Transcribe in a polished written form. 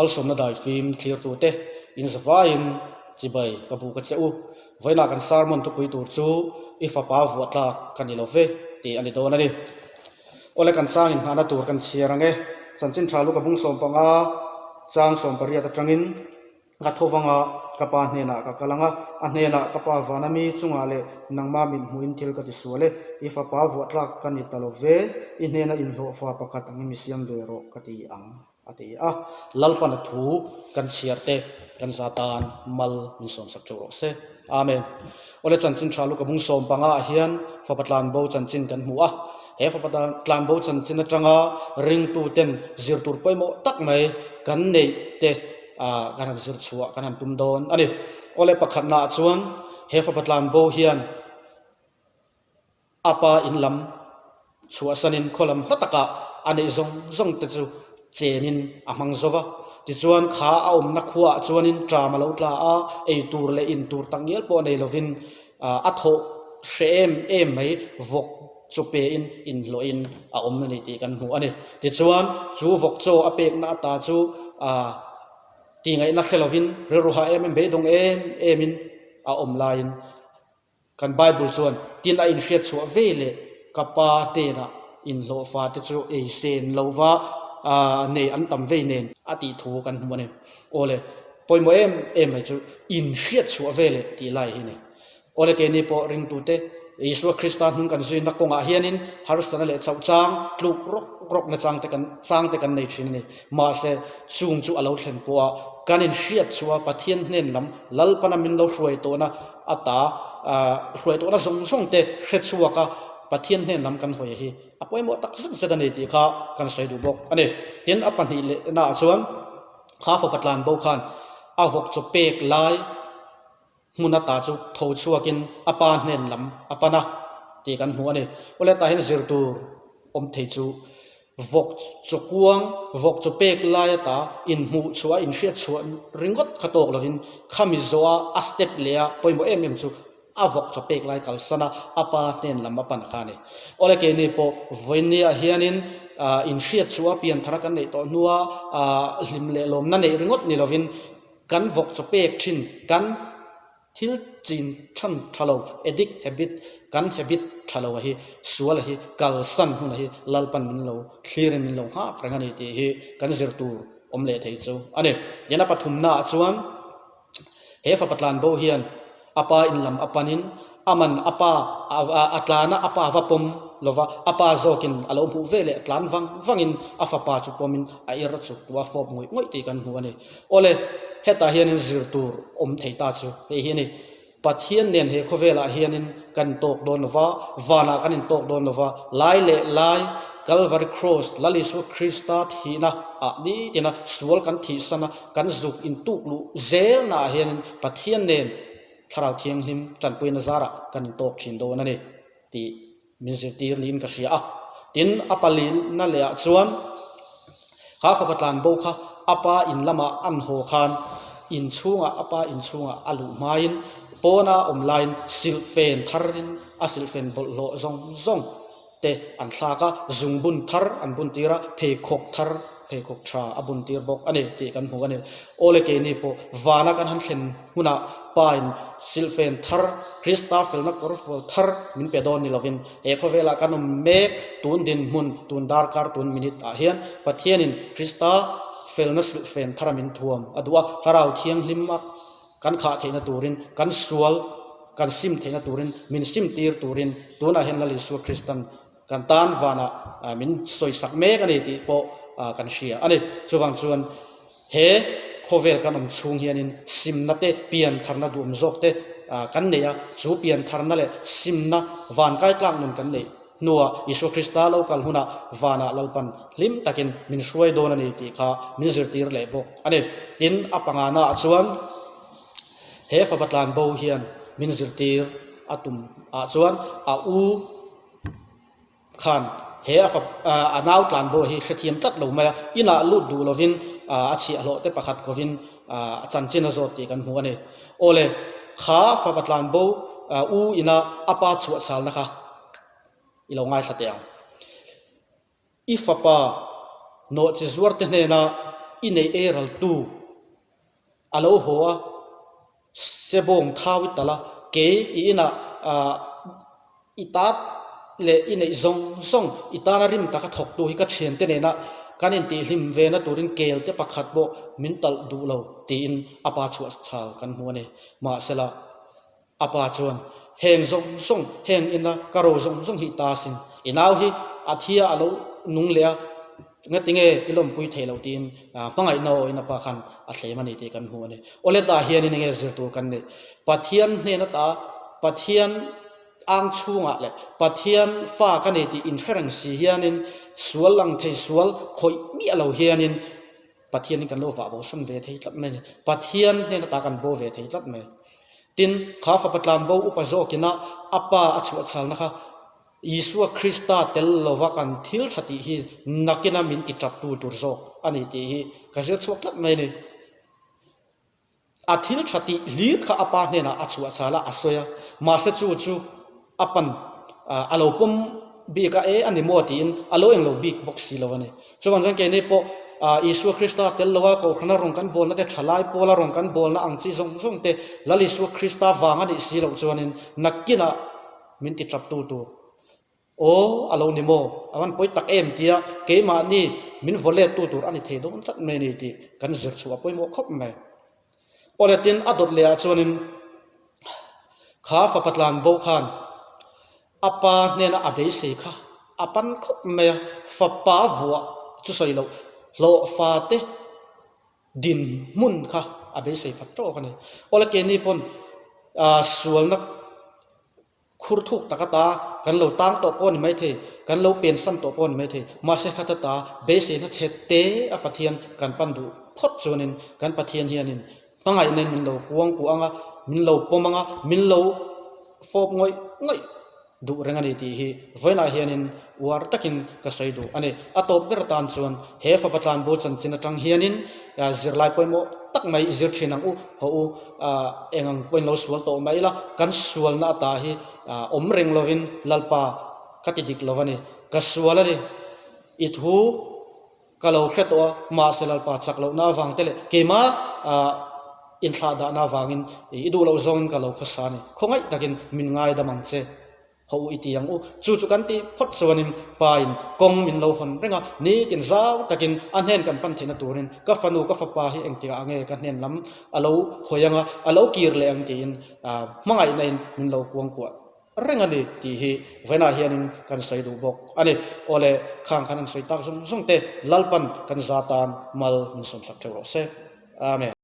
Malsawmna daifim thlirtute inzavaiin chibai ka buk a che u. Vawiinah kan sermon thupui tur chu i fapa vuah tlak ka ni lo ve tih a ni dawn a ni. Awle kan chang inngahna tur kan chhiar ang e. Chanchin tha lu ka bung 15 chang 18 atangin ka tho vang a, ka pa hnenah ka kal ang a, a hnenah ka pa vana mi chungah leh nangmah mit hmuhin thil ka tisual e, i fapa vuah tlak ka ni ta lo ve, i hnena inhlawhfa pakhat angin mi siam ve rawh ka ti ang. A ti a, Lalpana thu kan chhiar te kan za tan mal min sawmsak teuh rawh se. Amen. Awle chanchin tha Luka bung 15 ah hian fapa tlanbo chanchin kan hmu a. He fapa tlanbo chanchin atanga ringtu ten zir tur pawimawh tak mai kan neih te kan han zir chhuah kan han tum dawn a ni. Awle pakhatna ah chuan he fapa tlanbo hian A pa in lam chhuahsanin khaw lam hla takah a neih zawng zawng te chu chenin a hmang zo va. Tichuan kha a awmna khuaah chuanin ṭam a lo tla a, ei tur leh in tur tak ngial pawh nei lovin a thawh hreh em em mai vawk chu pein inhlawhin a awm a ni tih kan hmu a ni. Tichuan chu vawk chaw a pekna ata chu tihngaihna hre lovin rilru hah em em beidawng em emin a awm laiin Kan Bible chuan, Tin a inhriat chhuah ve leh ka pa hnenah inhlawhfa te chu ei sen lo va nei an tam vei nen a tih thu kan hmu a ni. Aw le, pawimawh em em mai chu inhriat chhuah ve leh tih lai hi a ni. Aw le, keini pawh ringtute Isua Krista hnung kan zuina kawngah hianin harsatna leh chauh chang tluk rawk rawkna chang te kan chang te kan nei thin a ni. Mahse, chung chu a lo thlen pawha kan inhriat chhuah Pathian hnen lam Lalpana min lo hruai tawhna a ta hruai tawhna zawng zawng te hre chhuak a, Pathian hnen lam kan hawi hi a pawimawh tak zet zet a ni tih kha kan sawi duh bawk a ni. Tin, a pahnih leh naah chuan kha fapa tlan bo khan a vawk chaw pek lai hmun ata chu tho chhuakin a pa hnen lam a pan a tih kan hmu a ni. Awle tah hian zir tur awm thei chu Vawk chaw kuang, vawk chaw pek lai ata inhmuh chhuah a inhriat chhuah ringawt kha tawk lovin khami zawha a step leh a pawimawh em em chu a vawk chaw pek lai kalsan a a pa hnen lam a pan kha a ni. Awle keini pawh vawinia hianin inhriat chhuah a pian thar a kan neih tawh hnua hlim leh lawmna neih ringawt ni lovin kan vawk chaw pek thin kan Thil chin than tha lo, addict habit, kan habit tha lo a hi, sual a hi, kalsan hun a hi Lalpan min lo thlirin min lo nghak reng a ni tih hi kan zir tur awm leh thei chu a ni. Tian a pathumna ah chuan he fapa tlanbo hian a pa in lam a panin a man a pa a tlana a pa va pawm lova a pa zawkin a lo hmuh ve leh tlan vang vangin a fapa chu pawmin a ir a chuk tu a fawp ngawih ngawih tih kan hmu a ni. Awle, hetah hianin zir tur awm thei ta chu hei hi a ni. Pathian nen he khawvelah hianin kan intawk dawn lo va, vanah kan intawk dawn lo va, lai leh lai Calvary Cross, Lal Isua Krista thihna ah nitina sual kan thihsan a, kan zuk intuk luh zelnaah hianin Pathian nen Thlarau Thianghlim tanpuina zarah kan intawk thin dawn a ni tih min zirtir niin ka hria a. Tin, a palina leh ah chuan kha fapa tlan bo kha a pa in lamah an haw khan inchhungah a pa inchhungah a luh hmain pawna awm laiin silhfen tharin a silhfen bawlhhlawh zawng zawng te an thlak a, zungbun thar an bun tir a, pheikhawk thar pheikhawk tha a bun tir bawk a ni tih kan hmu a ni. Awle keini pawh vana kan han thlen hunah pain silhfen thar Krista felna kawrfual thar min pe dawn ni lovin he khawvelah kan awm mek tun dinhmun tun darkar tun minute ah hian Pathianin Krista felna silhfen thara min thuam a duh a, Thlarau Thianghlim a kan khah theihna turin kan sual kan sim theihna turin min sim tir turin tunah hian Lal Isua Kristan Kan tan vanah min sawisak mek a ni tih pawh kan hria a ni. Chuvang chuan he khawvel kan awm chhung hianin simna te, pian tharna duhawm zawk te kan nei a, chu pian tharna leh simna van kai tlak nun kan neih hnuah Isua Krista lo kal hunah vanah Lalpan hlim takin min hruai dawn a ni tih kha min zirtir leh bawk a ni. Tin, a panganaah chuan he fapa tlanbo hian min zirtir a tum ah chuan a u, Khan he a fap a nau tlan bo hi hrethiam tlat lo mai a, inah lut duh lovin a chhiahhlawh te pakhat kovin a chanchin a zawt tih kan hmu a ni. Awle, kha fapa tlan bo u ina a pa chhuahchhalna kha i lo ngaithla teh ang. I fapa nawhchi zuarte hnena. i neih ei raltu a lo haw a, sebawng thau i talh a, kei i inah ah i tat leh i neih zawng zawng i tana rim taka thawktu hi ka thiante nena kan intihhlim ve na turin kel te pakhat pawh min talh duh lo tiin a pa chhuah chhal kan hmu a ni. Mahsela. A pa chuan, Heng zawng zawng, heng ina ka ro zawng zawng hi i ta asin. I nau hi a thi a, a lo nung leh a, ngatinge i lawmpui theih loh tiin hmangaihna awhin a pa khan a thlem a ni tih kan hmu a ni. Awle tah hianin enge zir tur kan neih? Pathian hnen ata Pathian ang chhungah leh Pathian fa ka nei tih inhre reng si hianin sual lang thei sual khawih miah lo hianin Pathianin kan lo vah bo san ve thei tlat mai a ni. Pathian hnen ata kan bo ve thei tlat mai. Tin, kha fapa tlanbo upa zawkina a pa a chhuahchhalna kha Isua Krista tel lova kan thil tha tih hi nakina min ti taptu tur zawk a ni tih hi ka zir chhuak tlat mai a ni. A thil tha tih hlir kha a pa hnenah a chhuah chhal a, a sawi a. Mahse chu chu a pan a lo pawm bik a, e a ni maw tiin a lo englo bik bawk si lo a ni. Chuvang chuan keini pawh Isua Krista tel lo a, Kohhrana rawn kan bawlna te, thalai pawla rawn kan bawlna ang chi zawng zawng te Lal Isua Krista vang a nih si loh chuanin nakinah min ti taptu tur Aw, a lo ni maw? A van pawi tak em tia keimahni min vaw let tu tur a ni thei dawn tlat mai a ni tih kan zir chhuah a pawimawh khawp mai. Aw le tin a dawt leh ah chuanin kha fapa tlan bo khan a pa hnena a beisei kha a pan khawp mai a, fapa vuah chu sawi loh hlawhfa te dinhmun kha a beisei phat tawk a ni. Aw le keini pawn sualna Khur thuk tak ata kan lo tang tawh pawh a ni maithei, kan lo pensan tawh pawh a ni maithei. Mahse khat ata beiseina chhe te a Pathian kan pan duh phawt chuanin kan Pathian hianin hmangaihna in min lo kuang kuah ang a, min lo pawm ang a, min lo fawp ngawih ngawih duh reng a ni tih hi vawiinah hianin uar takin ka sawi duh a ni. A tawp ber atan chuan he fapa tlanbo chanchin atang hianin zirlai pawimawh tak mai i zir thin ang u, haw u. Eng ang pawhin lo sual tawh mai ila, kan sualna ata hi awm reng lovin Lalpa ka ti dik lo a ni, ka sual a ni, i thu ka lo hre tawh a, mahse Lalpa chak lohna avang te leh keimah inthlah dahna avangin i duh loh zawngin ka lo khawsa a ni, khawngaih takin min ngaidam ang che. Ho i ti ang u. Chu chu kan tih phawt chuanin Pain kawng min lo hawn reng a, nitin zau takin a hnen kan pan theihna turin ka fanu ka fapa hi engtikah nge ka hnen lam a lo hawi ang a, a lo kir leh ang tiin hmangaihna in min lo kuangkuah reng a ni tih hi vawiinah hianin kan sawi duh bawk a ni. Aw le, khang khan an sawi tak zawng zawng te Lalpan kan za tan mal min sawmsak theuh rawh se. Amen.